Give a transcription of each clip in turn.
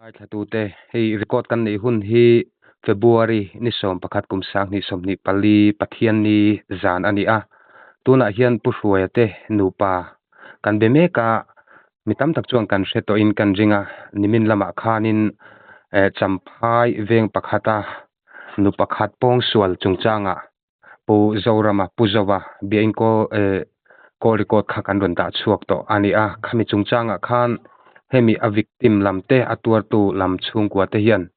Ngaithlatute, hei record kan neih hun hi February ni 11 kum 2024 Pathianni zan a ni a. Tunah hian Pu Hruaia te nupa kan be mek a, mi tam tak chuan kan hre tawhin kan ring a, nimin lamah khanin Champhai veng pakhata nu pakhat pawngsual chungchangah Pu Zorama, Pu Zova biain call eh call record kha kan rawn dah chhuak tawh a ni a. Khami chungchangah khan hemi a victim lam te a tuartu lam chhungkua te hian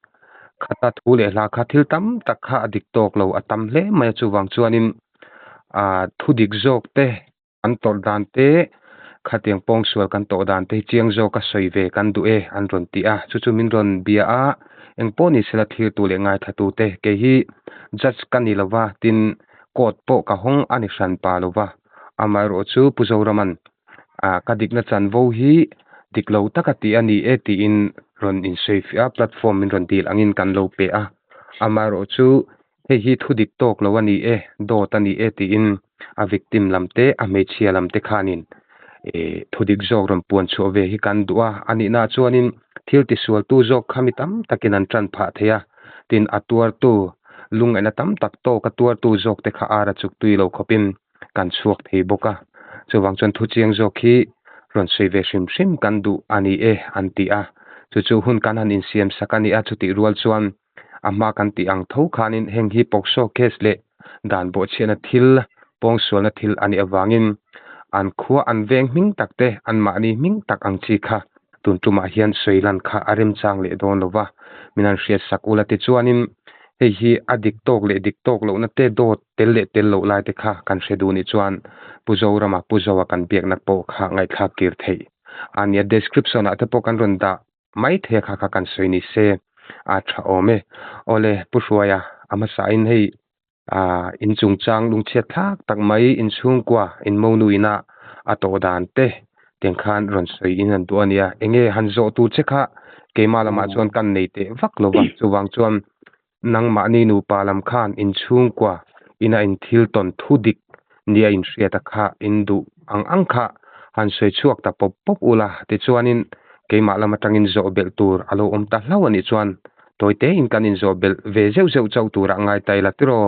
khata thu leh hla kha thil tam tak kha a dik tawk lo a tam hle mai a chuvang chuanin ah thu dik zawk te Kan tawrh dan te, khatiang pawngsual kan tawh dan te hi chiang zawk a sawi ve kan duh e an rawn ti a, chu chu min rawn bia a, eng pawh ni sela thirtu leh ngaithlatu te, kei hi judge ka ni lova, tin court pawh ka hawng a ni hran pa lova, amaherawh chu Pu Zoraman ah ka dikna chanvo hi dik lo taka tih a ni e tiin rawn insawifiah a, platform min rawn dil angin kan lo pe a, amaherawh chu Hei hi thu dik tawk lo a ni e, dawt a ni e tiin a victim lam te, a hmeichhia lam te khanin ih thu dik zawk rawn puan chhuah ve hi kan duh a. A nihnaah chuanin thil tisualtu zawk kha mi tam takin an tan phah thei a, tin a tuartu lungngaihna tam tak tawka tuartu zawk te kha ara chuk tui lo khawpin kan chhuak thei bawk a. Chuvang chuan thu chiang zawk hi rawn sawi ve hrim hrim kan duh a ni e an ti a. Chu chu hun kan han insiam sak a ni a, chutih rual chuan A hma kan tih ang tho khanin heng hi POCSO case leh dan bawhchhiahna thil, pawngsualna thil a nih avangin an khua an veng hming tak te, anmahni hming tak ang chi kha tun tumah hian sawi lan kha a remchang leh dawn lo va, min han hriat sak ula tichuanin hei hi a dik tawk leh dik tawk lohna te dawt tel leh tel loh lai te kha kan hre duh nih chuan Pu Zorama, Pu Zoa kan biakna pawh kha ngaihthlak kir theih a nia. Description ah te pawh kan rawn dah mai thei a kha kha kan sawi ni se a tha awm e. Awle Pu Hruaia a hmasain hei ah in chungchang lungchhiat thlak tak mai in chhungkua in monu ina a tawh dan te tiang khan rawn sawi in han duh a nia. Enge han zawh tur che kha keimah lamah chuan kan nei teh vak lo va chuvang chuan nangmahni nupa lam khan in chhungkua ina in thil tawn thu dik nia in hriat a kha in duh ang ang kha han sawi chhuak ta pawp pawp ula tichuanin keimah lam atangin zawh belh tur a lo awm ta hlauh a nih chuan tawi tein kan inzawh belh ve zeuh zeuh chauh turah ngai ta ila tiraw?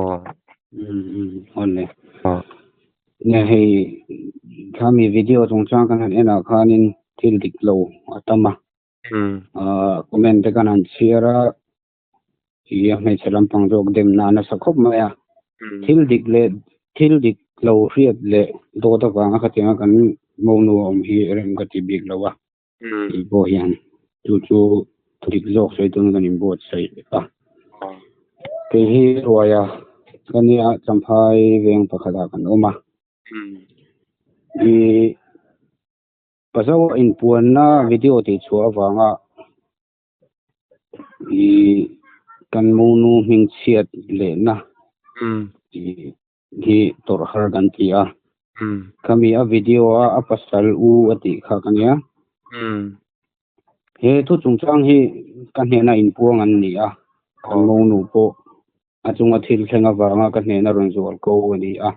Awle. Nge hei khami video chungchang kan han enah khanin thil dik lo a tam a. Comment te kan han chhiar a. I a hmeichhe lampang zawk demna a nasa khawp mai a. Thil dik leh thil dik lo hriat leh dawt avanga khatianga kan monu a awm hi rem ka ti bik lo a. Tih pawh hian chu chu thudik zawk sawi tun kan inbuatsaih a. Kei hi Ruaia ka nia Champhai veng pakhatah kan awm a. I Pazo inpuanna video tih chhuah avanga I kan monu hming chhiat lehna hi tawrh har kan ti a. Khami a video a a pasal u a tih kha ka nia. He thu chungchang hi ka hnena inpuang an ni a. Kan monu pawh a chunga thil thleng avanga ka hnena rawn zual ko a ni a.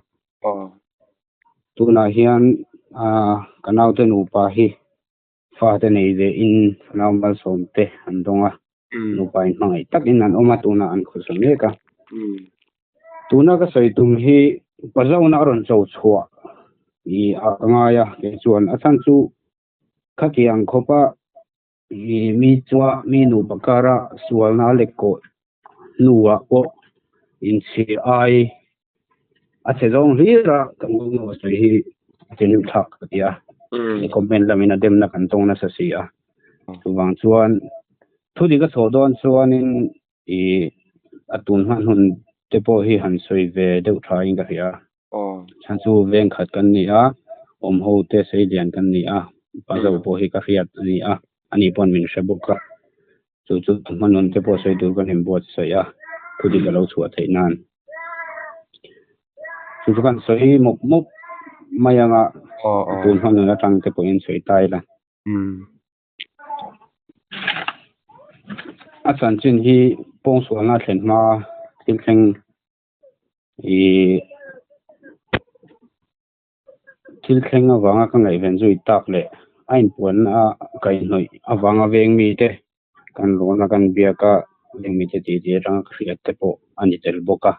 Tunah hian ka naute nupa hi Fate nei ve in fanau malsawm te an dawng a, nupa in hmangaih tak in an awm a, tunah an khawsa mek a. Tuna ka sawi tum hi Pazawna a rawn cho chhuah i a ka ngai a, kei chuan a chhan chu khatiang khawpa i mi chunga mi nupa kara sualna a lek kawh hnuah pawh inchhir ai a chhe zawng hlir a kan nu a sawi hi a thinrim thlak ka ti a comment lamin a demna kan tawng nasa si a chuvang chuan thu dik a chhuah dawn chuanin i a tun hman hun te pawh hi han sawi ve deuh tha in ka hria chhan chu veng khat kan ni a awm ho te sei lian kan ni a pa zo pawh hi ka hriat a ni a ani pawn min hre bawk a. Chu chu hmanun te pawh sawi tur kan inbuatsaih a, thu dik a lo chhuah theih nan. Chu chu kan sawi mawp mawp mai anga tun hmanun atang te pawhin sawi ta ila. A chanchin hi pawngsualna thlen hma thil thleng ih Thil thleng avanga ka ngaihven zui tak leh a inpuanna a kaihhnawih avanga veng mite Kan rawn a kan biak a lengmite titi atanga ka hriat te pawh a ni tel bawk a.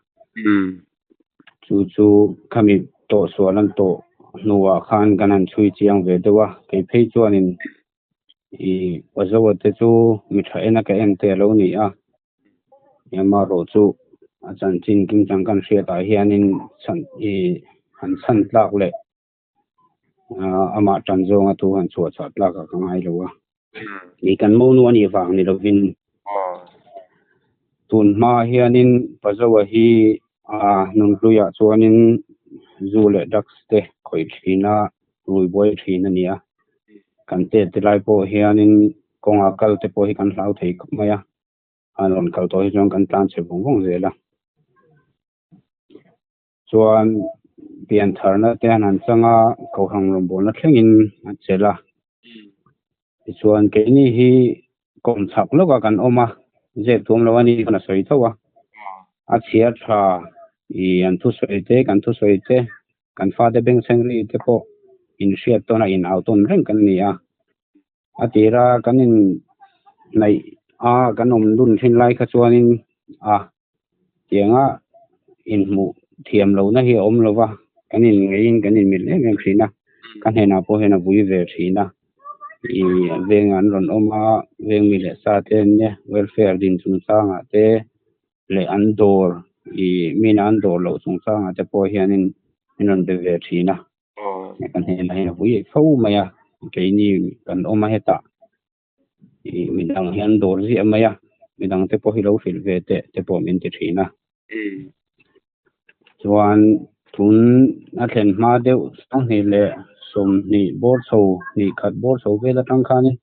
Chu chu khami tawh sual an tawh hnuah khan kan han chhui chiang ve deuh a, kei phei chuanin i Pazoa te chu mi tha ena ka en te a lo ni a, amaherawh chu a chanchin kimchang kan hriatah hianin chhan i han chhan tlak leh amah tan zawnga thu han chhuah chhuah tlakah ka ngai lo a. Ni kan monu a nih vang ni lovin tun hma hianin Pazoa hi nunhluiah chuanin zu leh drugs te khawih thin a, rui buai thin a ni a. Kan tet te lai pawh hianin kawnga kal te pawh hi kan hlau thei khawp mai a, a rawn kal tawh hi chuan kan tlan chhe vawng vawng zel a. Chuan piantharna te an han chang a, kohhran rawngbawlna thlengin a chelh a. Tichuan keini hi kawm chhak lawkah kan awm a, zep tuam lo a ni chuan a sawi tho a. A chhia tha i an thusawi te, kan thusawi te, kan fate bengchheng ri te pawh inhriat tawn a inau tawn reng kan ni a. A tira kan inhnaih a kan awm dun thin lai kha chuanin a Tianga inhmuh thiam lohna hi a awm lo va, kan inngeihin kan inmil em em thin a, ka hnenah pawh hian a vui ve thin a. I veng an rawn awm a, veng mi leh sa te an nia, welfare din chungchangah te leh an dawr i mina an dawr loh chungchangah te pawh hianin min rawn be ve thin a. Ka hnenah hian a vui fo mai a, keini kan awm a hetah. Ih midang hi an dawr ziah mai a, midang te pawh hi lo hrilh ve teh te pawh min ti thin a. Chuan tun a thlen hma deuh sanghnih leh sawmhnih bawr chho hnih khat bawr chho vel atang khanin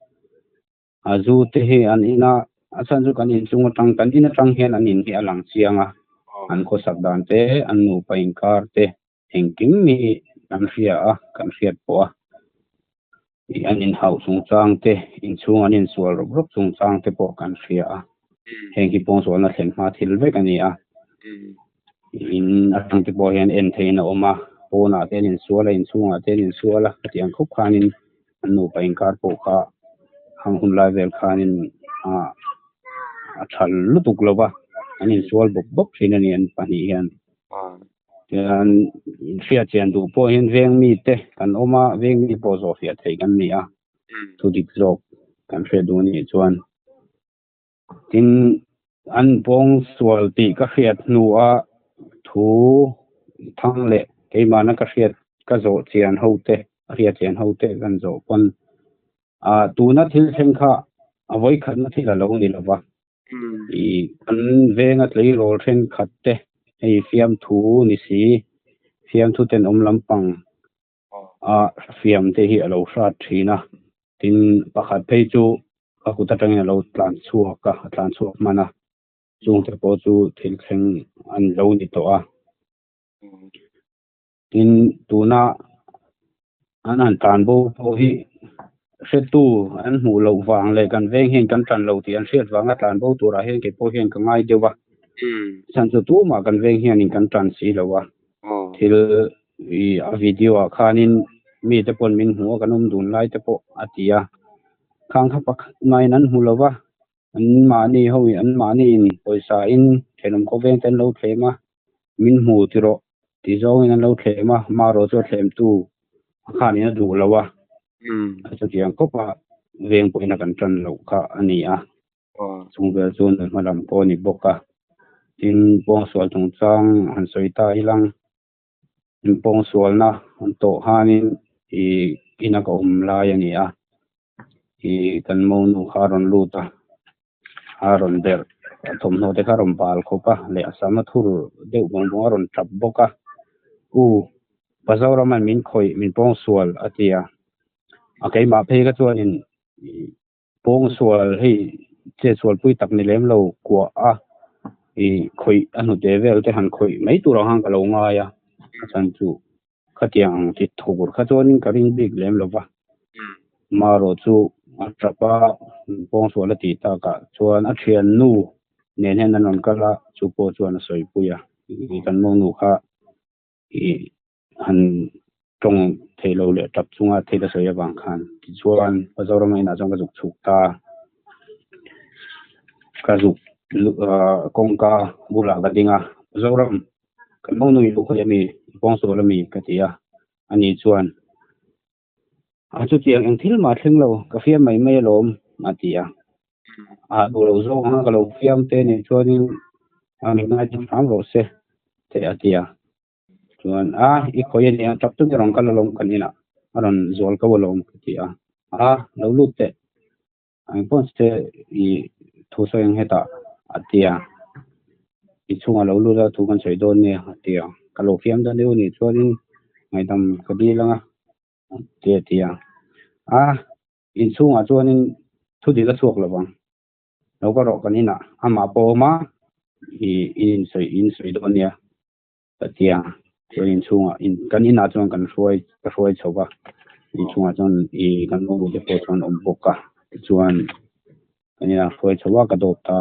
a zu te hi an in a, a chhan chu kan inchung atang kan in atang hian an in hi a lang chiang a, an khawsak dan te an nupa inkar te engkim hi kan hria a, kan hriat pawh a. Ih an inhauh chungchang te, inchhung an insual rawp rawp chungchang te pawh kan hria a. Heng hi pawngsualna thlen hma thil vek a ni a. In atang te pawh hian en theihin a awm a, pawnah te an insual a, inchhungah te an insual a, hetiang khawp khanin an nupa inkar pawh kha hang hun lai vel khanin ah a tha lutuk lo va, an insual bawp bawp thin a ni an pahnih hian. Tichuan hriat chian duh pawh hian veng mite kan awm a, veng mi pawh zawh fiah theih kan ni a, thu dik zawk kan hriat duh anih chuan. Tin, an pawng sual tih ka hriat hnua thu thang leh keimahna ka hriat ka zawh chian ho te, a hriat chian ho te kan zawh pawn ah tuna thil thleng kha a vawikhatna thil a lo ni lo va. Ih kan venga tleirawl thenkhat te hei fiamthu ni si fiamthu tenawm lampang ah fiam te hi a lo hrat thin a tin pakhat phei chu a kut atangin a lo tlan chhuak a a tlan chhuak hman a chungte pawh chu thil thleng an lo ni tawh a tin tuna an han tlan bo pawh hi hretu an hmuh loh vang leh kan veng hian kan tan lo tih an hriat vanga tlan bo turah hian kei pawh hian ka ngai deuh a chhan chu tumah kan veng hianin kan tan si lo a thil ih a video ah khanin mite pawn min hmu a kan awm dun lai te pawh a ti a khang kha pakhat mahin an hmu lo va an mahni ho in an mahni in pawisa in thenawm khawveng te an lo thlem a min hmu ti rawh Ti zawngin an lo thlem a, marawh chu a thlemtu a khanin a duh lo a, a chutiang khawpa veng pawhin a kan tan loh kha a ni a, chung vel chu nun hma lam pawh a ni bawk a. Tin, pawngsual chungchang han sawi ta ilang, pawngsualna an tawh khanin ih ina ka awm lai a ni a, ih kan monu kha a rawn lut a. A rawn berh a thawmhnaw te kha a rawn bal khawp a leh a sam a thur deuh vawng vawng a rawn tap bawk a u pa Zoraman min khawih min pawng sual a ti a a keimah phei kha chuanin ih pawng sual hei chet sual pui tak ni lem lo kuah a ih khawih a hnute vel te han khawih mai tur ang khan ka lo ngai a a chhan chu Khatiang ang ti thur kha chuanin ka ring bik lem lo va. Marawh chu a tap a, pawngsual a tih takah chuan a thiannu nen hian an rawn kal a, chu pawh chuan a sawipui a. Kan monu kha ih han tawng thei lo leh tap chunga thil a sawi avang khan tichuan Mizoram inah chuan ka zuk chhuk ta. Ka zuk kawngka bulah ka ding a, Zoram, kan monu i luh khawi ami, i pawngsual ami? ka ti a, ani chuan, A chutiang eng thil mah thleng lo, ka fiam mai mai alawm, a ti a. A duh lo zawk ang a, ka lo fiam te nen chuanin a min ngaidam hram rawh se, te a ti a. Chuan, A, i khawi a nia, tap chu i rawn kal alawm kan inah, a rawn zual ko alawm, ka ti a. A, lo lut teh. Engpawh se i thu sawi ang hetah a ti a, i chhungah lo lut a thu kan sawi dawn nia a ti a, ka lo fiam dawn deuh a nih chuanin ngaihdam ka dil ang a ti a ti a, a inchhungah chuanin thu dik a chhuak lo vang, lo ka rawh kan inah amah pawh a awm a, i insawi insawi dawn nia. Ka ti a, chuan inchhungah in kan inah chuan kan hruai ka hruai chho va, inchhungah chuan ih kan nu te pawh chuan awm bawk a, tichuan kan inah hruai chho a ka dawp ta,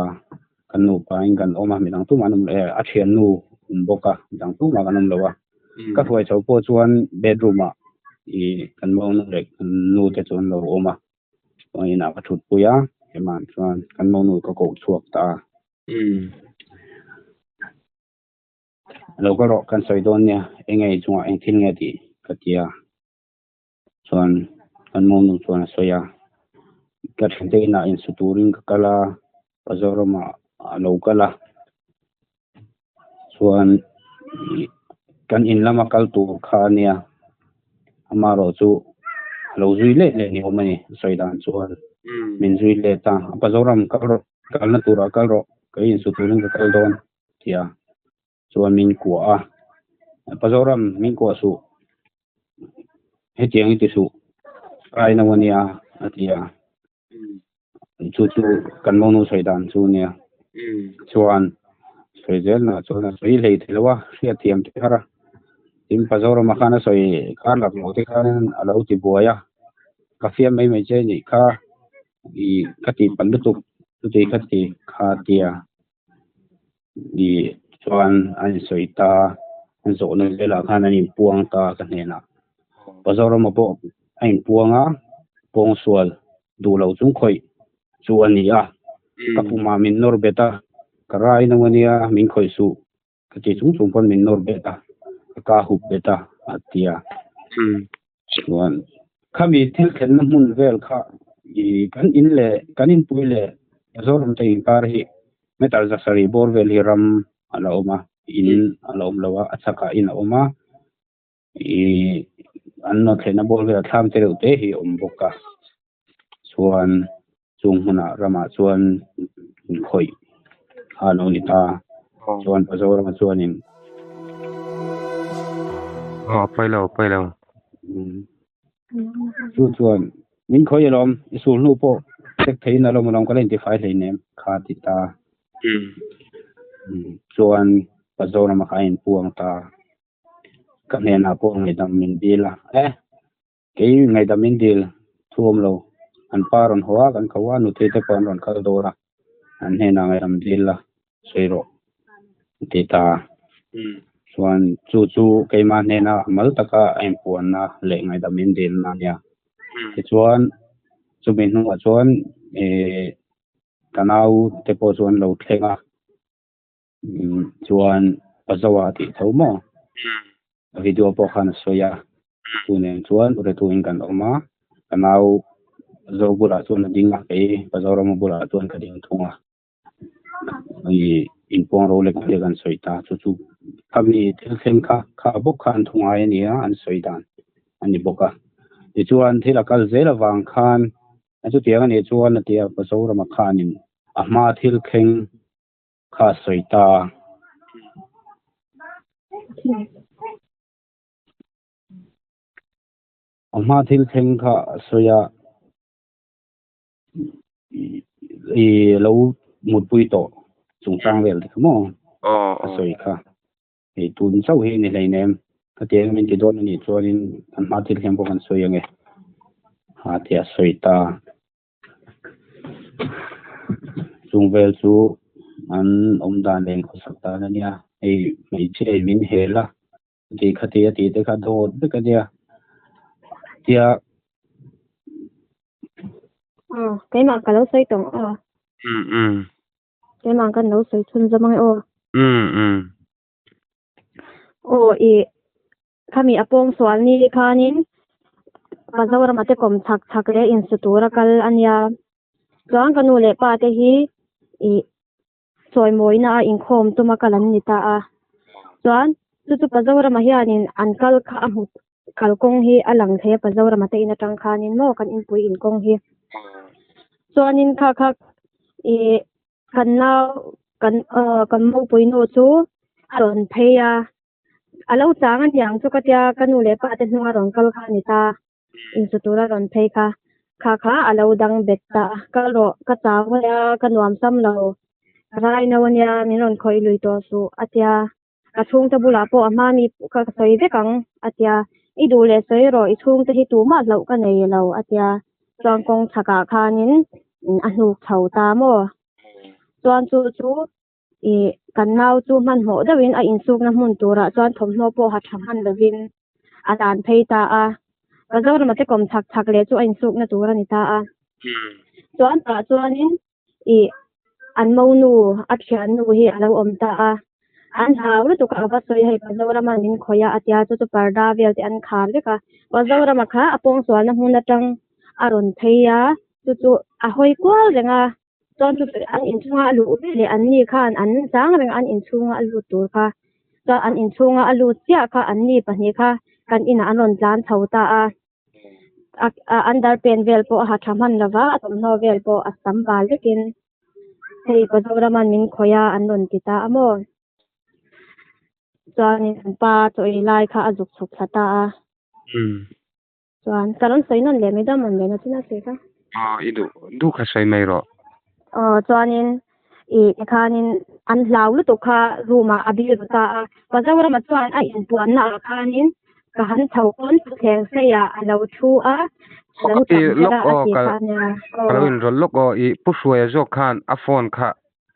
kan nupa in kan awm a midang tumah an awm lo e a thiannu awm bawk a midang tumah kan awm lo a, ka hruai chho pawh chuan bedroom ah ih kan monu leh kan nu te chu an lo awm a, chuan inah ka thutpui a, hemah chuan kan monu ka koh chhuak ta a. Lo ka rawh kan sawi dawn nia, eng nge i chungah eng thil nge tih ka ti a, chuan kan monu chuan a sawi a, ka thiante inah insu turin ka kal a, ka Zoramah a lo kal a, chuan kan in lama kal tur kha a nia, amaherawh chu a lo zui let leh ni awm a ni a sawi dan chuan min zui let a, apa Zoram kal rawh kalna turah kal rawh ka insu turin ka kal dawn. Tia chuan min kuah a, Pa Zoram min kuah suh, hetiang i ti suh, ka ai no a nia a ti a, chu chu kan monu sawi dan chu a nia, chuan sawi zel nah chuan a sawi hlei thei lo a, hriat thiam te har a, tin Pa Zorama khan a sawi kar lak loh te khan a lo ti buai a, ka fiam mai mai che nih kha i ka tih palh lutuk chuti kha ti kha tia. Ni chuan an insawi ta, an zawhna velah khan an inpuang ta ka hnenah. Pazorama pawh a inpuang a, pawngsual duh lo chung khawih chu a ni a. Ka pumah min nawr bet a, ka rai no a nia, min khawih suh ka ti chung chung pawn min nawr bet a, ka ka hup bet a, a ti a. Chuan khami thil thlenna hmun vel kha i kan in leh kan inpui leh Mizoram te inkar hi meter za sarih bawr vel hi ram a la awm a, in a la awm lo a, a chhakah in a awm a, i an nawt thlenna bawr velah thlam te reuh te hi a awm bawk a, chuan chung hmunah ramah chuan inkhawih kha a lo ni ta, chuan Mizoram chuanin. Aw pawi lo pawi lo. Chu chuan min khawi alawm i sul hnu pawh check theiin alawm alawm ka la intifai hleinem kha a ti ta. Chuan Mizoram kha a inpuang ta. Ka hnenah pawh ngaihdam min dil a, eh Kei ngaihdam in dil thu awm lo. An pa rawn haw a, kan ko a, nutei te pawh an rawn kal dawn a, an hnenah ngaihdam dil la sawi rawh a ti ta. Chuan chu chu keimah hnena mal taka a inpuanna leh ngaihdam in dilna a nia. Tichuan chumi hnuah chuan ih ka nau te pawh chu an lo thleng a. Chuan Pazoa a tih tho maw? Video pawh khan a sawi a, chu nen chuan Uretu in kan awm a, ka nau Zo bulah chuan a ding a, kei Pazorama bulah chuan ka ding thung a, inpuang ro lek lek an sawi ta, chu chu khami thil thleng kha kha bawk kha an thu ngai a ni a, an sawi dan a ni bawk a. Tichuan thil a kal zel avang khan chutiang a nih chuan a ti a, Pazorama khanin a hma thil thleng kha a sawi ta. A hma thil thleng kha a sawi a, i lo mutpui tawh chungchang vel te kha maw a sawi kha. Hei tun chauh hi ni hleinem ka ti ang min ti dawn a nih chuanin kan hma thil thleng pawh kan sawi ang e a ti a sawi ta. Chung vel chu an awm dan leh khawsak dan a nia, hei hmeichhia in min hel a tih kha ti a tih te kha dawt vek a nia tia. Aw keimah ka lo sawi tawh ang aw. Umm umm. Keimah kan lo sawi chhunzawm ange aw. Um um. Aw i khami a pawng sual ni khanin Mizoram te kawm chhak chhak leh insu tura kal a nia. Chuan ka nu leh pa te hi i chawimawina a inkhawm tuma kal an ni ta a. Chuan chu chu Pazorama hianin an kal kha a hmu kalkawng hi a lang thei a Pazorama te in atang khanin maw kan inpui inkawng hi. Chuanin kha kha i kan nau kan kan mopui nu chu a rawn phei a. A lo chang a niang chu ka tia ka nu leh pa te hnunga rawn kal kha a ni ta. Insu tura rawn phei kha kha kha a lo dang bet ta a. Kal rawh ka chau ania ka nuam sam lo rai no ania min rawn khawih lui tawh suh a tia. Ka chhungte bulah pawh a hma mi ka sawi vek ang a tia. I duh leh sawi rawh i chhungte hi tumah hlauh ka nei lo a tia. Chuan kawng chhakah khanin a hnuk chho ta maw. Chuan chu chu Ih, kan nau chu hmanhmawh deuhin a insukna hmun turah chuan thawmhnaw pawh ha tha hman lovin a dan phei ta a. Mizoram te kawm chhak chhak leh chu a insukna tur a ni ta a. Chuan tah chuanin ih, an monu a thiannu hi a lo awm ta a. An hlau lutuk a, a va sawi hei Mizorama min khawih a a tia chu chu parda vel te an khar vek a. Mizorama kha a pawngsualna hmun atang a rawn phei a, chu chu a hawi kual reng a. Chuan chu an inchhunga a luh ve leh an ni khan an chang reng an inchhunga a lut tur kha. Chuan an inchhunga a lut chiah kha an ni pahnih kha kan inah an rawn tlan chho ta a. A underpant vel pawh a ha tha hman lo va, a thawmhnaw vel pawh a sam val vekin hei Mizoraman min khawih a an rawn ti ta a maw. Chuanin an pa chaw ei lai kha a zuk chhuk thla ta a. Chuan ka rawn sawi nawn leh mai dawn mawn lehna chin a sawi kha. Aw i duh duh kha sawi mai rawh. Aw chuanin i tikhanin an hlau lutuk kha room ah a bil ru ta a. Pazorama chuan a inpuanna ah khanin ka han chho pawn thutthleng seiah a lo thu a, a lo Aw tap lawk ber a a aw ti ka kha a nia. ka lo inrawlh lawk aw i Pu Hruaia zawk khan a phone kha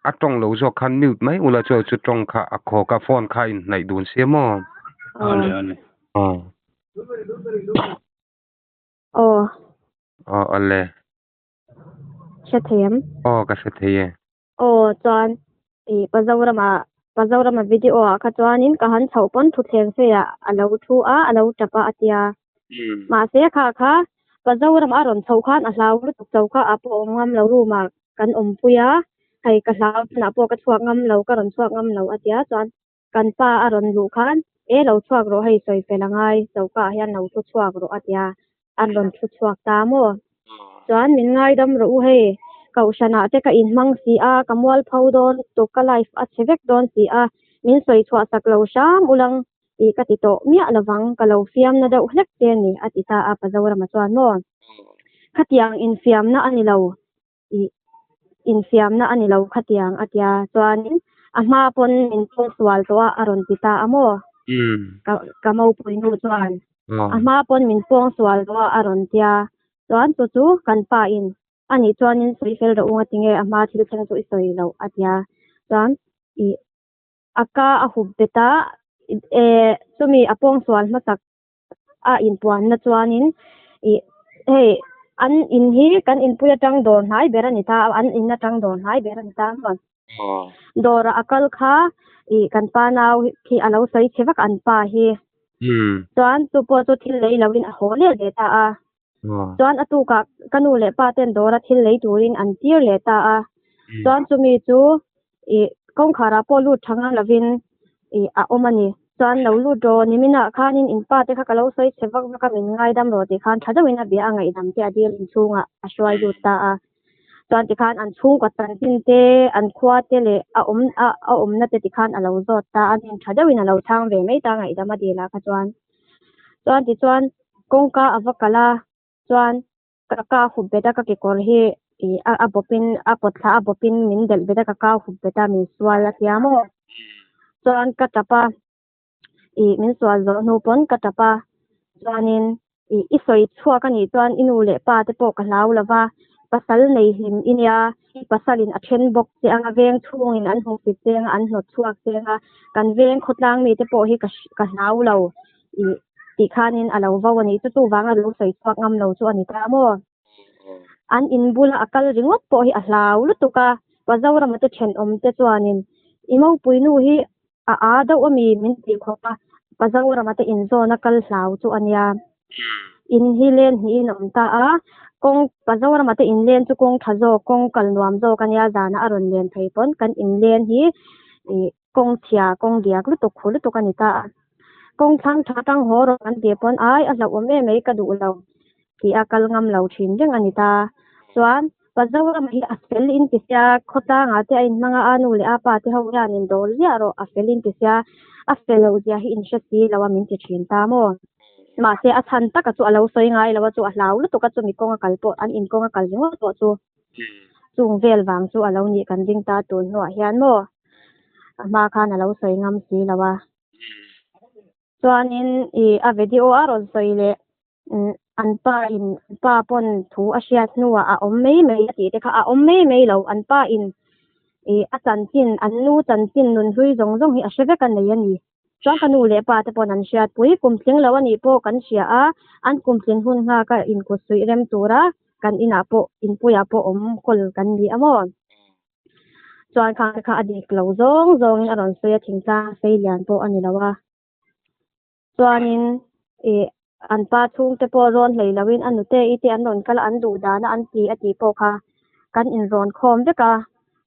a tawng lo zawk khan mute mai ula chuan chu tawng kha a khawk a phone kha a inhnaih dun sia maw? Aw le aw le. Aw. Aw. Aw awle. Hre thei em? Aw ka hre thei e. Aw chuan i Pazorama Pazorama video ah kha chuanin ka han chhoh pawn thutthleng feiah a lo thu a a lo tap a a tia. Mahse kha kha Pazorama a rawn chhoh khan a hlau lutuk cho kha a pawh awm ngam lo room ah kan awmpui a hei ka hlau tunah pawh ka chhuak ngam lo ka rawn chhuak ngam lo a tia chuan Kan pa a rawn luh khan, E lo chhuak rawh hei sawi fel a ngai, choka ah hian lo thu chhuak rawh a tia, an rawn thu chhuak ta maw? Chuan min ngaidam rawh u hei, kohhran ah te ka inhmang si a, ka mual pho dawn tuk ka life a chhe vek dawn si a, min sawi chhuah sak lo hram ulang tih ka ti tawh miah lovang, ka lo fiamna deuh hlek che ni a ti ta a Pazorama chuan maw? Khatiang infiamna a ni lo ih infiamna a ni lo khatiang a tia chuanin a hma pawn min pawng sual tawh a a rawn ti ta a maw ka ka mopui nu chuan a hma pawn min pawng sual tawh a a rawn tia chuan chu chu kan pa in a nih chuanin sawi fel rawh u nga tinge a hma thil thleng chu i sawi loh a tia chuan ih a ka a hup bet a eh chumi a pawng sual hmasak a inpuanna chuanin ih hei an in hi kan inpui atang dawr hnai ber a ni ta a an in atang dawr hnai ber a ni ta a dawrah a kal kha ih kan pa nau khi a lo sawi chhe vak an pa hi chuan chu pawh chu thil lei loin a haw leh leh ta a chuan a tukah ka nu leh pa ten dawra thil lei turin an tir leh ta a chuan chumi chu ih kawngkharah pawh lut tha ngang lovin ih a awm a ni. Chuan lo lut rawh niminah khanin in pa te kha ka lo sawi chhe vak vak a min ngaidam rawh tih khan tha deuhin a bia a ngaihdam te a dil inchhungah a hruai lut ta a. Chuan tikhan an chhungkaw chanchin te an khua te leh a awm a a awmna te tikhan a lo zawt ta a nin tha deuhin a lo chhang ve mai ta ngaihdam a dil ah kha chuan. Chuan tichuan kawngka a va kalh a chuan Ka ka hup bet a ka kekawr hi ih a bawpin a kawt thla a bawpin min delh bet a ka kau hup bet a min sual a tia maw chuan ka tap a ih min sual zawh hnu pawn ka tap a chuanin ih i sawi chhuak a nih chuan i nu leh pa te pawh ka hlau lo va pasal nei hlim i nia i pasalin a then bawk che anga veng chhungin an hmuhsit che anga an hnawt chhuak che anga kan veng khawtlang mite pawh hi ka ka hlau lo ih tih khanin a lo vo a nih chu chuvanga lo sawi chhuak ngam lo chu a ni ta maw? An in bula a kal ringawt pawh hi a hlau lutuk a, Pazorama te thenawm te chuanin i mopui nu hi a aa deuh ami min tih khawp a, Pazorama te inzawn a kal hlau chu a nia. In hi len hnihin a awm ta a, kawng Pazorama te inlen chu kawng tha zawk, kawng kal nuam zawk a nia, zana a rawn len phei pawn kan inlen hi ih kawng chhia, kawng diak lutuk, khu lutuk a ni ta a. Kawng thlang tha tang haw rawh kan tih pawn ai a hlauhawm em mai ka duh lo tih a kal ngam lo thin reng a ni ta. Chuan Pazorama hi a fel in ti sia, khawtlangah te a inhmang a, a nu leh a pa te ho hian in dawr ziah rawh a fel in ti sia, a fel loh zia hi in hre si lo a min ti thin ta maw? Mahse a chhan taka chu a lo sawi ngai lo a chu a hlau lutuk a chumi kawnga kal pawh an in kawnga kal ringawt pawh chu chung vel vang chu a lo nih kan ding ta tun hnuah hian maw a hma khan a lo sawi ngam si lo a. Chuanin ih a video a rawn sawi leh an pa in an pa pawn thu a hriat hnuah a awm mai mai a tih te kha a awm mai mai lo an pa in ih a chanchin an nu chanchin nunhlui zawng zawng hi a hre vek a nei a ni. Chuan ka nu leh pa te pawn an hriatpui kum tling lo a nih pawh kan hria a, an kum tlin hun nghak a inkut suih rem tura kan inah pawh inpuiah pawh awm kawl kan ni a maw? Chuan khang te kha a dik lo zawng zawngin a rawn sawi a thingtlang sei lian pawh a ni lo a. Chuanin ih an pa chhungte pawh rawn hlei loin a nute i te an rawn kal a an duh dana an ti a tih pawh kha kan inrawn khawm vek a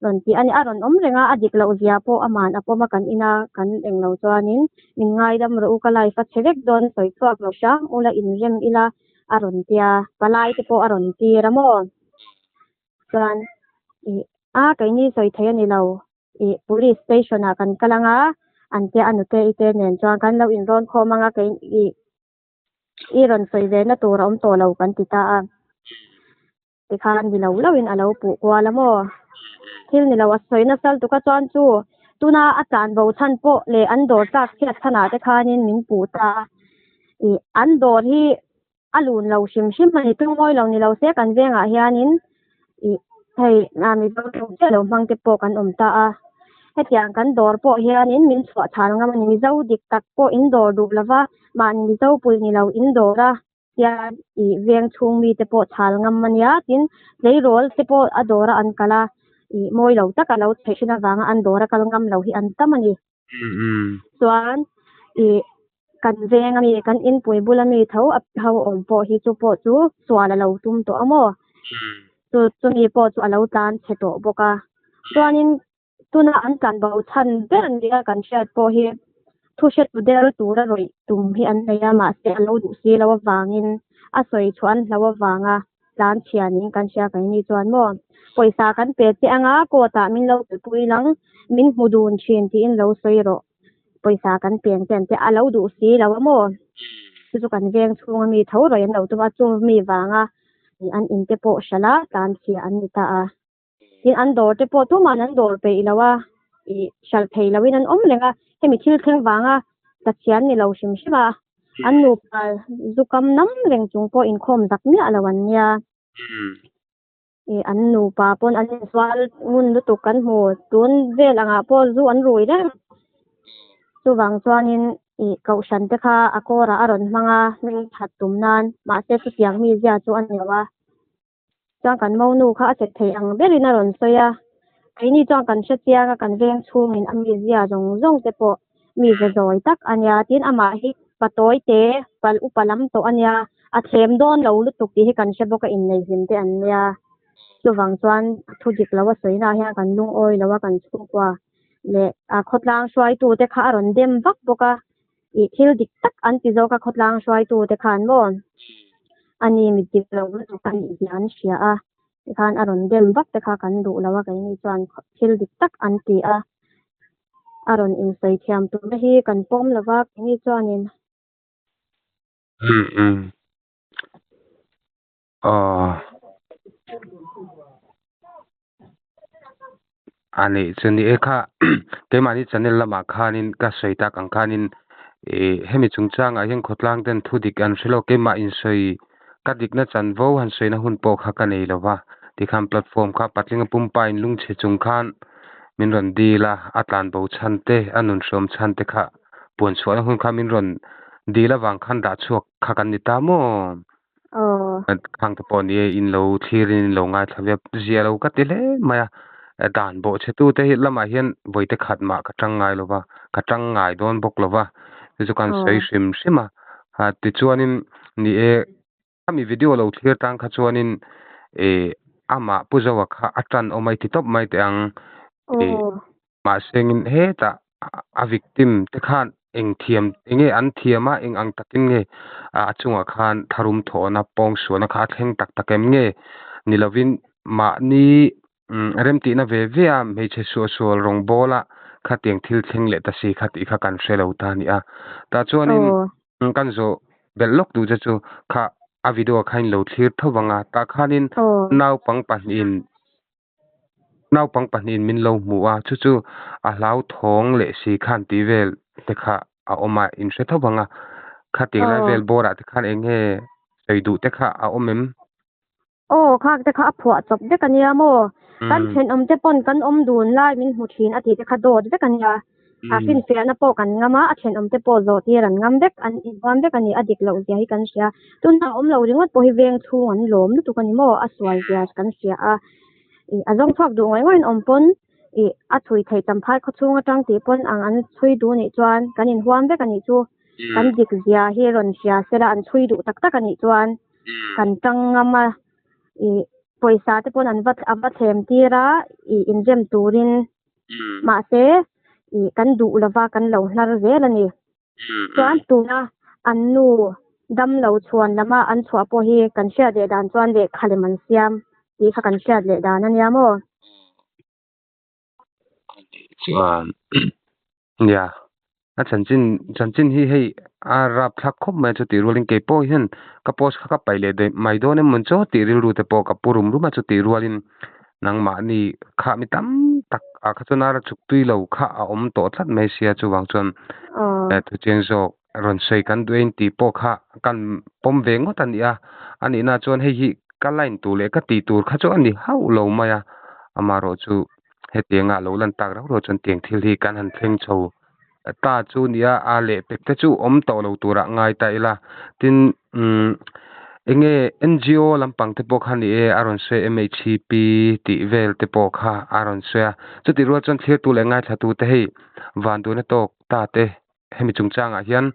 rawn ti a ni. A rawn awm reng a, a dik loh zia pawh aman a pawm a kan ina kan eng lo chuanin min ngaidam rawh u ka life a chhe vek dawn sawi chhuak lo hrang ula inrem ila a rawn tia palai te pawh a rawn tir a maw? Chuan ih a keini sawi thei a ni lo. Ih police station ah kan kal anga an tia a nute i te nen chuan kan lo inrawn khawm anga kei ih i rawn sawi ve na tur a awm tawh lo kan ti ta a. Tikhan ni lo lo in a lo puh kual a maw? Thil ni lo a sawi nasa lutuk a chuan chu tuna a tlan bo chhan pawh leh an dawr tlak chhiat chhanah te khanin min puh ta a. Ih an dawr hi a lun lo hrim hrim a ni tlungmawi lo ni lo se kan vengah hianin ih hei a mizo tawng chiah lo hmang te pawh kan awm ta a hetiang kan dawr pawh hianin min chhuah chhal ngam a ni mizo dik tak pawh in dawr duh lova mahni mizo pui ni lo in dawr a hian ih veng chhung mi te pawh chhal ngam a nia tin tleirawl te pawh a dawr a an kal a ih mawi lo taka lo chheih thin avanga an dawr a kal ngam lo hi an tam a ni. Chuan ih kan veng ami kan inpui bula mi tho a ho awm pawh hi chu pawh chu sual a lo tum tawh a maw? Chu chumi pawh chu a lo tlan chhe tawh bawk a. Chuanin tuna an tlan bo chhan ber nia kan hriat pawh hi thu hretu der tura rawih tum hi an nei a mahse a lo duh si lo avangin a sawi chhuah an hlo avanga tlan chhia niin kan hria keini chuan maw pawisa kan pe che anga court ah min lo kalpui lang min hmu dun thin tiin lo sawi rawh pawisa kan peng te an tia a lo duh si lo a maw chu chu kan veng chhunga mi tho rawih an lo tum a chu mi vanga an in te pawh hralh a tlan chhia an ni ta a. Tin an dawr te pawh tuma'n an dawr peih lo a, ih hralh thei loin an awm reng a, hemi thil thleng vanga tlatchhian ni lo hrim hrim a, an nupa zu kam nam reng chung pawh inkhawm zak miah lo an nia. Ih an nupa pawn an insual ngun lutuk kan hmu, tun vel angah pawh zu an rui reng. Chuvang chuanin ih kohhran te kha a kawrah a rawn hmang a, hming that tum nan, mahse chutiang mi zia chu a ni lo a. Chuan kan monu kha a che thei ang berin a rawn sawi a, keini chuan kan hre chiang a, kan veng chhungin a mizia zawng zawng te pawh mize zawi tak a nia, tin amah hi pa tawi te pal upa lam tawh a nia, a thlem dawn lo lutuk tih hi kan hre bawk a, innei hlim te an nia. Chuvang chuan thu dik lo a sawi naah hian kan lungawi lo a, kan chhungkua leh a khawtlang hruaitu te kha a rawn dem vak bawk a, Ih thil dik tak an ti zawk a khawtlang hruaitu te khan maw ani mi dik lo lutuk a nih zia an hria a tikhan a rawn dem vak te kha kan duh lo a keini chuan thil dik tak an ti a a rawn insawi thiam turna hi kan pawm lo va keini chuanin. Umm umm Aw. A nih chu ni e kha keimahni channel lamah khanin ka sawi tak ang khanin ih hemi chungchangah hian khawtlang ten thu dik an hre lo keimah insawi ka dikna chanvo han sawina hun pawh kha ka nei lo va tikhan platform kha patlinga pumpa in lungchhe chung khan min rawn dil a a tlanbo chhan te a nunhrawm chhan te kha puan chhuahna hun kha min rawn dil avang khan dah chhuak kha kan ni ta maw? Aw. Khang te pawh ni e in lo thlir in in lo ngaithla ve zia lo ka ti hle mai a. Dan bawhchhetute hi lamah hian vawite khat mah ka tang ngai lova, ka tang ngai dawn bawk lova, chu chu kan sawi hrim hrim a. Tichuanin ni e, khami video lo thlir tang kha chuanin ih amah Pu Zoa kha a tan awm a i ti tawp mai teh ang. Ih mahsengin hetah a victim te khan eng thiam eng nge an thiam a, eng ang takin nge a chungah khan tharum thawhna pawngsualna kha a thleng tak tak em nge ni lovin mahni remtihna ve ve a hmeichhe suahsual rawngbawla khatiang thil thleng leh ta si kha tih kha kan hre lo ta a ni a. Tah chuanin kan zawh belh lawk duh che chu kha a video kha in lo thlir tho vang a, tah khanin naupang pahnihin Naupang pahnihin min lo hmu a, chu chu a hlauthawng leh si khan tih vel te kha a awm a, in hre tho vang a. Khatiang lai vel bawrah te khan eng nge sawi duh te kha a awm em? Aw, khak te kha a phuah chawp vek a nia maw? Kan thenawm te pawn kan awm dun lai min hmu thin a tih te kha dawt vek a nia. A finfiahna pawh kan ngam a, a thenawm te pawh zawh tir an ngam vek, an inhuam vek a ni, a dik loh zia hi kan hria. Tuna awm lo ringawt pawh hi veng chhung an lawm lutuk a ni maw, a sual zia kan hria a. Ih a zawng chhuak duh ngawih ngawih in awm pawn ih a chhui theih champhai khaw chhung atang tih pawn ang an chhui duh nih chuan kan inhuam vek a nih chu. Kan dik zia hi rawn hria sela an chhui duh tak tak a nih chuan kan tang ngam a, ih pawisa te pawn an va a va thlem tir a ih inrem turin. Mahse, ih kan duh lova kan lo hnar zel a ni. Chuan tuna an nu dam lo chhuan lama an chhuah pawh hi kan hriat leh dan chuan lehkha lem an siam tih kha kan hriat leh dan a nia maw? Chuan nia a chanchin chanchin hi hei a rap thlak khawp mai a chutih rualin kei pawh hian ka post kha ka paih leh daih mai dawn em mawn chaw tih rilru te pawh ka pu rum rum a chutih rualin nangmahni kha mi tam tak ah kha chuan a chuk tui lo kha a awm tawh tlat mai sia chuvang chuan thuchiang zawk rawn sawi kan duh ain tih pawh kha kan pawm ve ngawt a ni a a nihna chuan hei hi ka line tur leh ka tih tur kha chu a ni hauh lo mai a amaherawh chu hetianga lo lan tak rauh rauh chuan tiang thil hi kan han thleng chho ta chu nia a lehpek te chu awm tawh lo turah ngai ta ila tin umm enge N_G_O lampang te pawh kha ni e a rawn sawi a M_H_P tih vel te pawh kha a rawn sawi a chutih rual chuan thlir tu leh ngaithla tu te hei vanduaina tawk ta te hemi chungchangah hian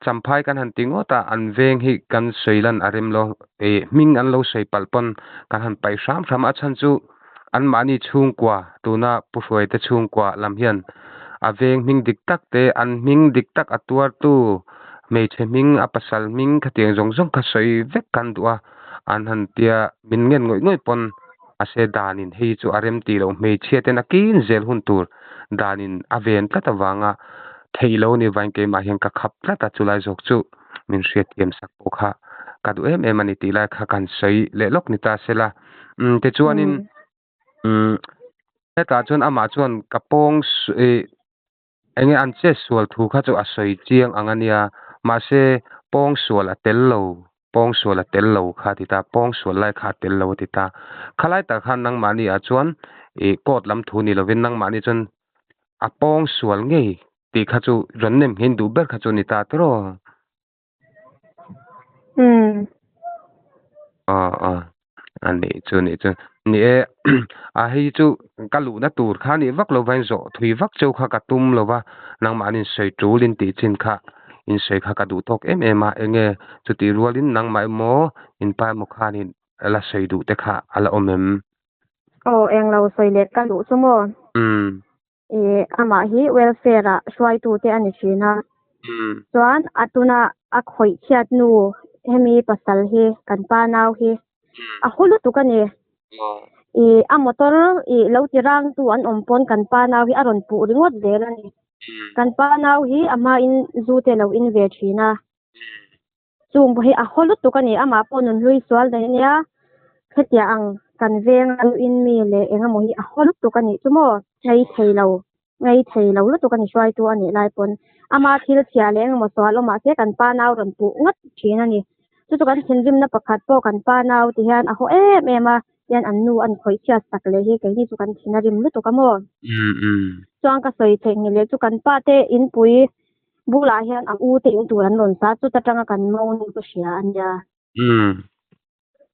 champhai kan han ti ngawt a an veng hi kan sawi lan a rem lo ih hming an lo sawi palh pawn kan han paih hram hram a a chhan chu anmahni chhungkua tuna Pu Hruaite chhungkua lam hian a veng hming dik tak te an hming dik tak a tuartu hmeichhe hming a pasal hming khatiang zawng zawng kha sawi vek kan duh a an han tia min ngen ngawih ngawih pawn a se danin hei chu a rem tih loh hmeichhia ten a kin zel hun tur danin a ven tlat avanga theih lo ni vain keimah hian ka khap tlat a chulai zawk chu min hriatthiam sak pawh kha ka duh em em a ni tih lai kha kan sawi leh lawk ni ta sela umm tichuanin umm hetah chuan amah chuan ka pawng ih eng nge an chet sual thu kha chu a sawi chiang ang a nia mahse pawng sual a tel lo pawng sual a tel lo kha a ti ta pawng sual lai kha a tel lo a ti ta khalai tak khan nangmahni ah chuan ih court lam thu ni lovin nangmahni chuan a pawng sual ngei tih kha chu rawn nem nghen duh ber kha chu a ni ta tiraw. Umm. Aw aw a nih chu nih chu ni e a hei chu ka luhna tur kha nih vak lo vain zawh thui vak cheu kha ka tum lo va nangmah in sawi tul in tih chin kha in sawi kha ka duh tawk em em a enge chutih rualin nangmah emaw in pa emaw khanin la sawi duh te kha a la awm em? Aw englo sawi leh ka duh chu maw? Umm. Ih amah hi welfare ah hruaitu te a ni thin a. Chuan a tuna a khawih chhiat nu hemi pasal hi kan pa nau hi a hu lutuk a ni. Ih a motor ih lo ti rang tu an awm pawn kan pa nau hi a rawn puh ringawt zel a ni. Kan pa nau hi a hmain zu te lo in ve thin a. Chung pawh hi a haw lutuk a ni, amah pawh nun hlui sual daih a nia, hetiang ang kan veng a luin mi leh eng emaw hi a haw lutuk a nih chu maw, ngei thei lo, ngei thei lo lutuk a ni hruaitu a nih lai pawn ama thil chhia leh eng emaw sual awm ah se kan pa nau rawn puh ngawt thin a ni. Chu chu kan thinrimna pakhat pawh kan pa nau ti hian a haw em em a, hian an nu an khawih chhiat sak leh hi keini chu kan thin a rim lutuk a maw. Chuan ka sawi theih nge leh chu kan pa te inpui Bulah hian a u te in tur an rawn sa, chuta tanga kan monu chu hria a nia.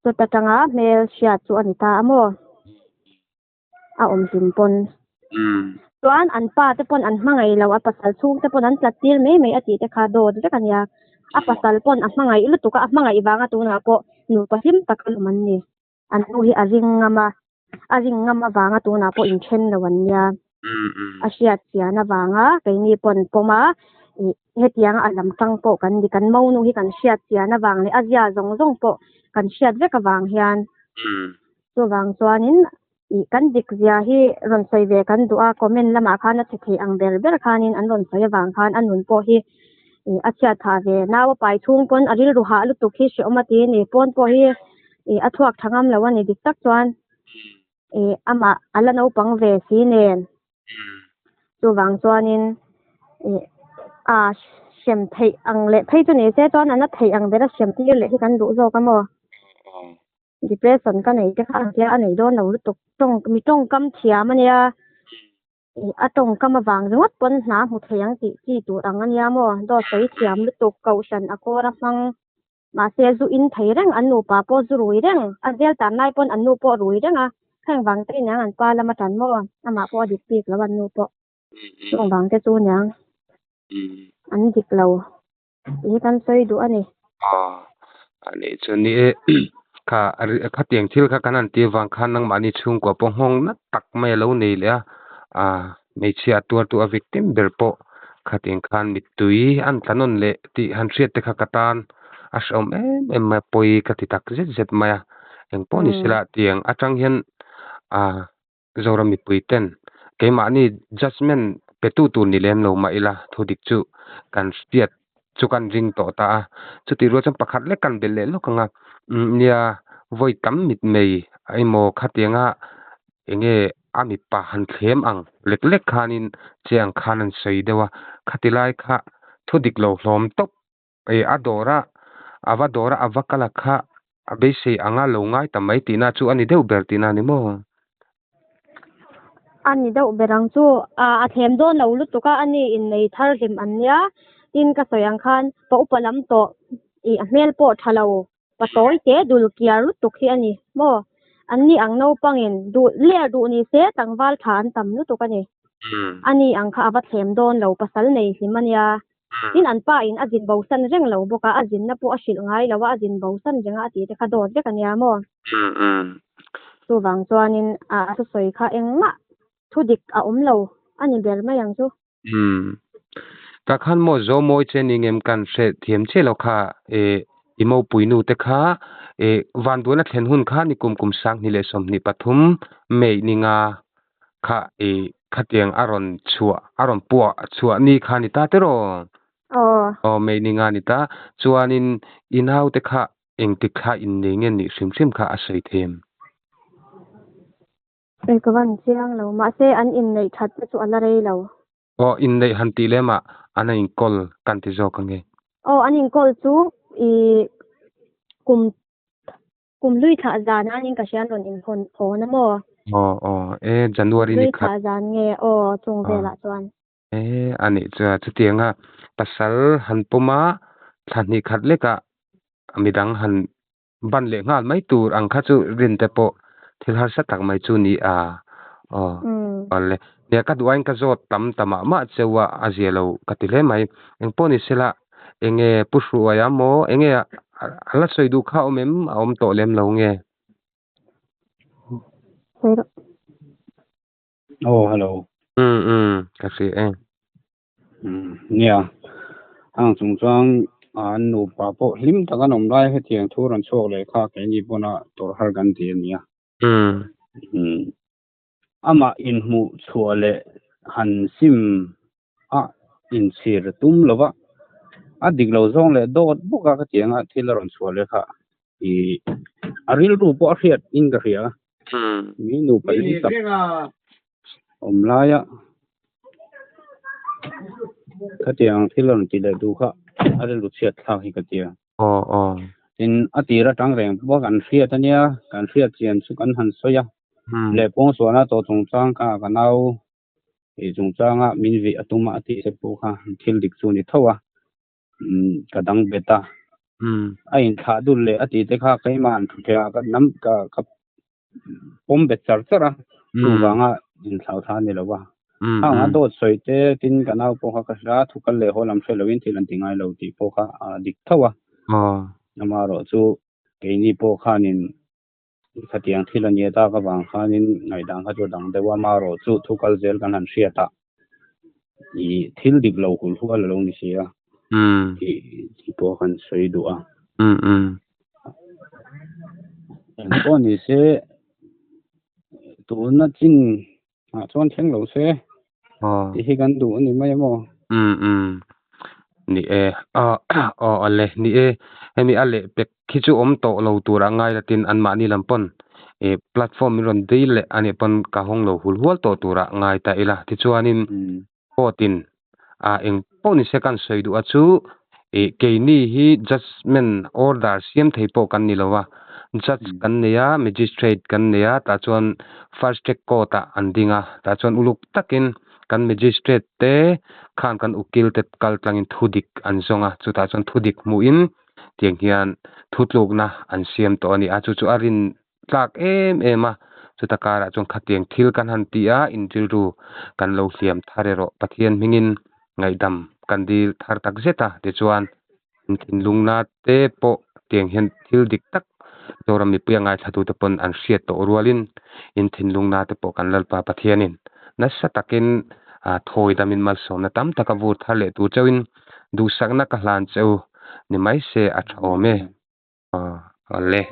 Chuta tanga hmel hriat chu a ni ta a maw? A awm hlim pawn. Chuan an pa te pawn an hmangaih lo, a pasal chhung te pawn an tlat tir mai mai a tih te kha dawt vek a nia. A pasal pawn a hmangaih lutuk a, a hmangaih vanga tunah pawh nupa hlim tak a lawm an ni. An nu hi a ring ngam a, a ring ngam avanga tunah pawh inthen lo an nia. A hriat chian avanga keini pawn pawm a, ih hetianga a lam tang pawh kan ni, kan monu hi kan hriat chian avang leh a zia zawng zawng pawh kan hriat vek avang hian chuvang chuanin ih kan dik zia hi rawn sawi ve kan duh a, comment lamah khan a chhe thei ang ber ber khanin an rawn sawi avang khan a nun pawh hi ih a chhiat phah ve. Nau a pai chhung pawn a rilru hah lutuk hi hrehawm a ti a ni, pawn pawh hi ih a chhuak tha ngam lo a ni dik tak chuan ih amah a la naupang ve si nen chuvang chuanin ih a hrem theih ang leh phei chu ni se chuan a na theih ang bera hrem tir leh hi kan duh zawk a maw? Depression ka nei te kha ang tia a nei dawn lo lutuk tawng mi tawngkam thiam a nia ih a tawngkam avang ringawt pawn hna hmu thei ang tih chi tur ang a nia maw dawt sawi thiam lutuk kohhran a kawr a hmang mahse zu in thei reng an nupa pawh zu rui reng a zel tan lai pawn an nu pawh rui reng a heng vang te iniang an pa lama tan maw amah pawh a dik bik lo an nu pawh chung vang te chu aniang an dik lo. Tih hi kan sawi duh a ni. Aw, a nih chu ni e. Kha khatiang thil kha kan han tih avang khan nangmahni chhungkua pawh nghawng nat tak mai a lo nei leh a, ah hmeichhia a tuartu a victim ber pawh khatiang khan mittui an tla nawn leh tih han hriat te kha ka tan a hrehawm em em mai a, pawi ka ti tak zet zet mai a. Engpawh ni sela tiang atang hian ah Zoram mipui ten keimahni judgement petu tur ni lem lo mah ila thu dik chu kan hriat chu kan ring tawh ta a, chutih rual chuan pakhat lek kan belh leh lawk ang a, umm nia vawi tam mitmei emaw khatianga enge a mipa han thlem ang lek lek khanin che ang khan an sawi deuh a, khati lai kha thu dik lo hlawm tawp Ih a dawr a, a va dawr a, a va kal a kha a beisei anga lo ngai ta mai tihna chu a ni deuh ber tihna a ni maw? A ni deuh ber ang chu, a thlem dawn lo lutuk a, a ni innei thar hlim an nia, tin ka sawi ang khan pa upa lam tawh ih a hmel pawh tha lo, pa tawi te dul kiar lutuk hi a ni maw? An ni ang naupangin duh ler duh ni se tlangval tha an tam lutuk a ni. A ni ang kha a va thlem dawn lo, pasal nei hlim a nia. Tin an pa in a zin bosan reng lo bawk a, a zinna pawh a hrilh ngai lo a, a zin bosan reng a a tih te kha dawt vek a nia maw? Chuvang chuanin a thusawi kha engmah thu dik a awm lo a ni ber mai ang chu. Umm. Ka khan maw Zomawi che ni ngem kan hre thiam chiah lo kha e i mopui nu te kha e vanduaina thlen hun kha ni kum kum 2023 May ni nga kha i khatiang a rawn chhuah a rawn puah chhuah ni kha ni ta tiraw? Aw. Aw May ni nga ni ta. Chuanin i naute kha engtik thla innei nge nih hrim hrim kha a sawi thei em? Eng ka van chiang lo, mahse an inneih that te chu a la rei lo. Aw, inneih han tih lem ah an an inkawl kan ti zawk ange. Aw, an inkawl chu i kum kum hlui thlah zan ah in ka hria an rawn inhawn hawn a maw? Aw, aw, e January ni Hlui khat. thlah zan nge aw chung velah chuan. E, a nih chuan chutianga pasal han pawm a thla hnih khat lekah midang han ban leh nghal mai tur ang kha chu rin te pawh thil harsa tak mai chu ni a aw awle nia ka duh aiin ka zawt tam ta mah mah cheu a a zia lo ka ti hle mai engpawh ni sela enge pu hruai a maw enge a la sawi duh kha a awm em a awm tawh lem lo nge. Aw hello. Um um ka hria e. Nia, hang chungchang an nupa pawh hlim tak an awm lai hetiang thu rawn chhuak leh kha keini pawna tawrh har kan ti a nia. Amah inhmuh chhuah leh han sim a inchhir tum lo va, a dik lo zawng leh dawt bawk a khatianga thil a rawn chhuah leh kha i a rilru pawh a hriat in ka hria. Mi nupa hlim tak awm laia khatiang thil a rawn ti leh duh kha a rilru chhiat thlak hi ka ti a. Aw aw. Tin, a tir atang reng pawh kan hriat a nia, kan hriat chian chu kan han sawi a. Leh pawngsualna tawh chungchang kha ka nau tih chungchanga min vih a tum a a tih te pawh kha thil dik chu a ni tho a. Ka dang bet a. A inthlah dul leh a tih te kha keimah an thu theih a, ka nam ka ka pawm bet char char a. Chuvanga inthlauh thla a ni lo a. Khang a dawt sawi te tin ka nau pawh kha ka hria a, thu kal leh haw lam hre loin thil an ti ngai lo tih pawh kha a dik tho a. Amaherawhchu keini pawh khanin Khatiang thil a nia tak avang khanin ngaihdan kha chu a dang deuh a, amaherawhchu thu kal zel kan han hriat a, ih thil dik lo hul hual a lo ni si a, tih tih pawh kan sawi duh a. Eng pawh ni se tuna chin ah chuan thleng lo se tih hi kan duh a ni mai a maw? Ni e, aw awle ni e, hemi a leh pek khi chu awm tawh lo tur a ngai latin anmahni lam pawn ih platform min rawn dil leh a nih pawn ka hawng lo hul hual tawh tur a ngai ta ila. Tichuanin court in ah eng pawh ni se kan sawi duh a chu ih keini hi judgement order siam thei pawh kan ni lo a, judge kan nei a, magistrate kan nei a, tah chuan first track court ah an ding a, tah chuan uluk takin kan magistrate te khan kan ukil te kal tlangin thudik an zawng a, chutah chuan thudik hmuhin tiang hian thutlukna an siam tawh a ni a, chu chu a rin tlak em em a, chuta karah chuan khatiang thil kan han ti a, in rilru kan lo hliam thar erawh Pathian hmingin ngaihdam kan dil thar tak zet a, tichuan in thinlungna te pawh tiang hian thil dik tak Zoram mipui a ngaithlatute pawn an hriat tawh rualin in thinlungna te pawh kan Lalpa Pathianin nasa takin thawi damin malsawmna tam tak a vur thar leh tur chauhin duhsakna ka hlan cheu ni mai se a tha awm e. Aw le.